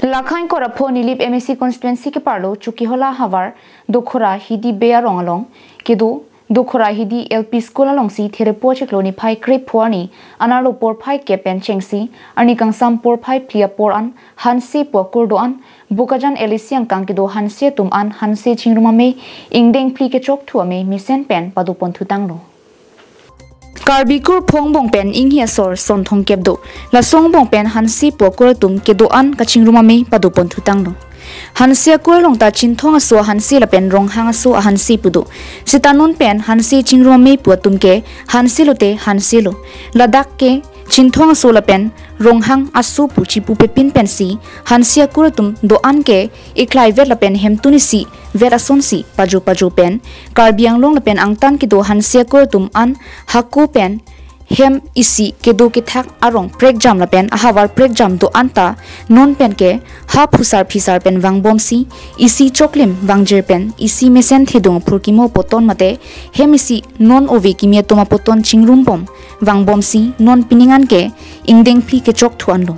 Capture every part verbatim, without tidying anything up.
Lakhain Korapho Nilip M A C constituency keparlo Chokihola havar Dokhora Hidi Bey arong along kedo Dokhora Hidi L P School alongsi Therepo chiklo niphai krepho arni anerlo porphai kep pen chengsi arni kangsam porphai phli apor an hanse pu akur do-an Bokajan L A C angkang kedo hanse atum an hanse chingrum amei ingdeng phli kechokthu amei mesen pen padoponthu tanglo. Karbi kurphong angbong pen inghi asor son thomkep do. Laso angbong pen hanse pu akur atum kedo-an kachingrum amei padoponthu tanglo. Hanse akur along ta Chinthong aso ahanse lapen Ronghang aso ahanse pu do. Seta non pen hanse chingrum amei pu atum ke hanse lote hanse lo. Ladak ke Chinthong aso lapen Ronghang aso pu chipu pepin pensi hanse akur atum do-an ke eklai vet lapen hemtun isi vet asonsi pajo pajo pen Karbi Anglong lapen angtan kedo hanse akur atum an hako pen hem isi kedo kethak arong prekjam lapen ahavar prekjam do-an ta non pen ke ha phusar phisar pen vangbomsi isi choklim vangjir pen isi mesen thedung phurkimo apoton mate hem isi non ove kimi atum apoton chingrumbom vangbomsi non pining an ke ingdeng phli kechokthu anlo.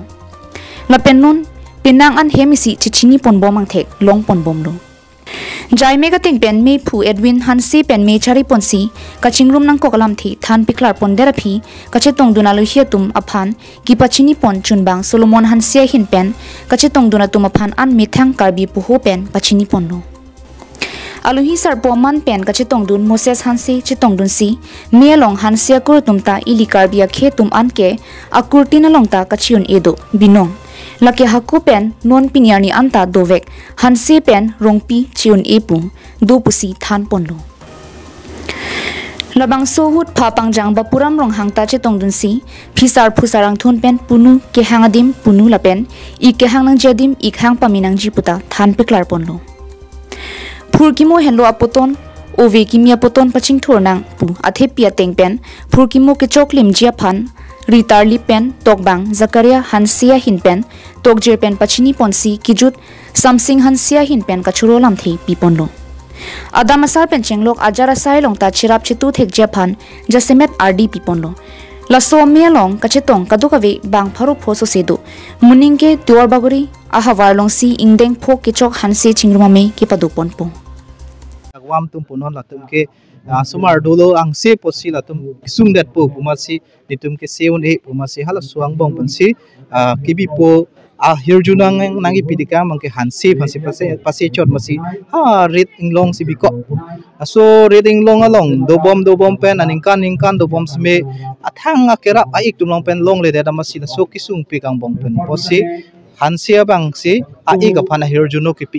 Lapen non penang an hem isi chechini ponbom angthek longponbomlo. Jaime kateng pen mephu Edwin Hanse pen me chari ponsi kachingrum nangkok alamthe than piklar pondet aphi kachetongdun alohi atum aphan kepachini pon chunbang Solomon Hanse ahin pen kachetongdun atum aphan an methang Karbi puho pen pachini ponlo. Alohi sarpo aman pen kachetongdun Moses Hanse chetongdunsi me along hanse akur atum ta ili Karbi akhei atum an ke akurtin along ta kachi-un-e do binong. Lake hako pen non pini arni an ta dovek hanse pen rongpi chi-un-e pu do pusi than ponlo. Labangso ahut pha pangjang Bapuram Ronghang ta chetongdunsi phisar phusar angthun pen punu kehang adim punu lapen ik kehang nangji adim ik hang pame nangji puta than piklar ponlo. Phurkimo henlo apoton ove kimi apoton pachingthur nang pu athepi ateng pen phurkimo kechoklimji aphan ritarlip pen tokbang Zakaria Hanse ahin pen tokjir pen pachini ponsi kejut Samsing Hanse ahin pen kachoro lamthe piponlo. Adam asar pen chenglok ajar asai along ta cherap chetu thekji aphan jasemet ardi piponlo. Laso ame along kachetong kadokave bang pharo pho sose do. Moning ke Duar Bagori ahavar alongsi ingdeng phok kechok hanse chingrum amei kepadoponpo. Agwam atum punon latum ke, ah, sumar dolo angse posi latum kesung detpo pu amatsi netum kese un-e pu amatsi halaso angbong pensi, ah, kebipo ahirjuno nang nangkepi dikam abang ke hanse aphansi pase pase chot amatsi ha rit inglongsi bikok. Laso rit inglong along dobom dobom pen aningkan ningkan dobom seme athang akerap a-ik atum along pen longledet amatsi laso kesungpik angbong pen posi hanse abangsi a-ik aphan ahirjuno kepi.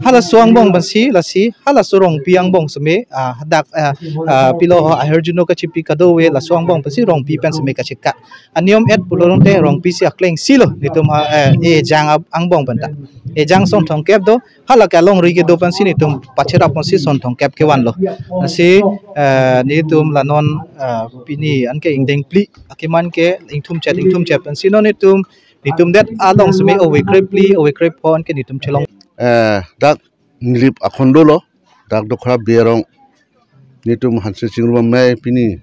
Halaso angbong pensi lasi halaso rongpi angbong seme, ah, dak, ah, ah, pilo ahirjuno kachipi kadokave laso angbong pensi rongpi pen seme kacheka. Aniyom et pulo tangte rongpi si akleng silo netum ha, eh, ejang ab-, angbong penta. Ejang son thomkep do, halake alongri kedo pensi netum pacherap ponsi son thomkep kevanlo. Lasi, eh, netum la non, eh, pini anke ingdeng phli, akeman ke ingthum chet, ingthum chet pensi non netum, netum det along seme ove krephli, ove krepho anke netum chelong. Eh, dak Nilip akhondolo, dak Dokhora Bey arong netum hanse chingrum amei pini,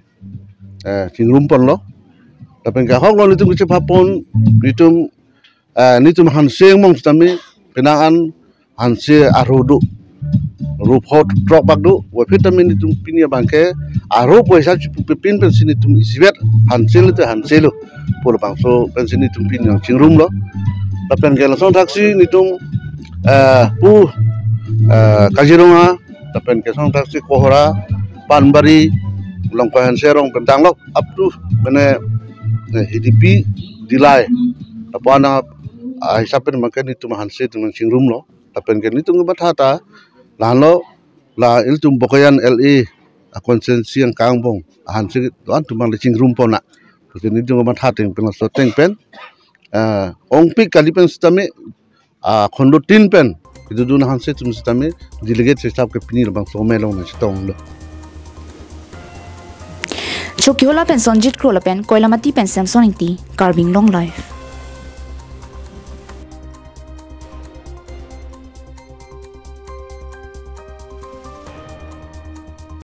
eh, chingrum ponlo. Lapen ke ahoklo netum kechepha pon, netum, eh, netum hanse angbong sitame penang an hanse arho do, ro pho throk bak do, waphi tame netum pini abang ke arho poisa chipu pepin pensi netum isivet hanse lote hanse lo pu labangso pensi netum pini nangchingrumlo. Lapen ke lason thaksi netum, eh, pu, eh, Kaziranga, lapen ke lason thaksi Kohora, Panbari, Longkoi hanse arong pen tanglok up to mane, eh, Hidipi, Dillai. Lapu-an, ah, hisap pen abang ke netum hanse atum nangchingrumlo. Lapen ke netum kematha ta la-anlo, la ilitum Bokajan L A a constituency angkang angbong ahanse do-an atum abang le chingrum pon na. Lasi netum kematha ateng pen laso ateng pen, eh, ongpik kali pen sitame, ah, khondotin pen kedodun ahanse atum sitame delegate hisap ke pini labangso ame along nangchetonglo. Chokihola pen Sonjit Kro lapen Koilamati pen Samson Ingti, Karbi Anglong Live.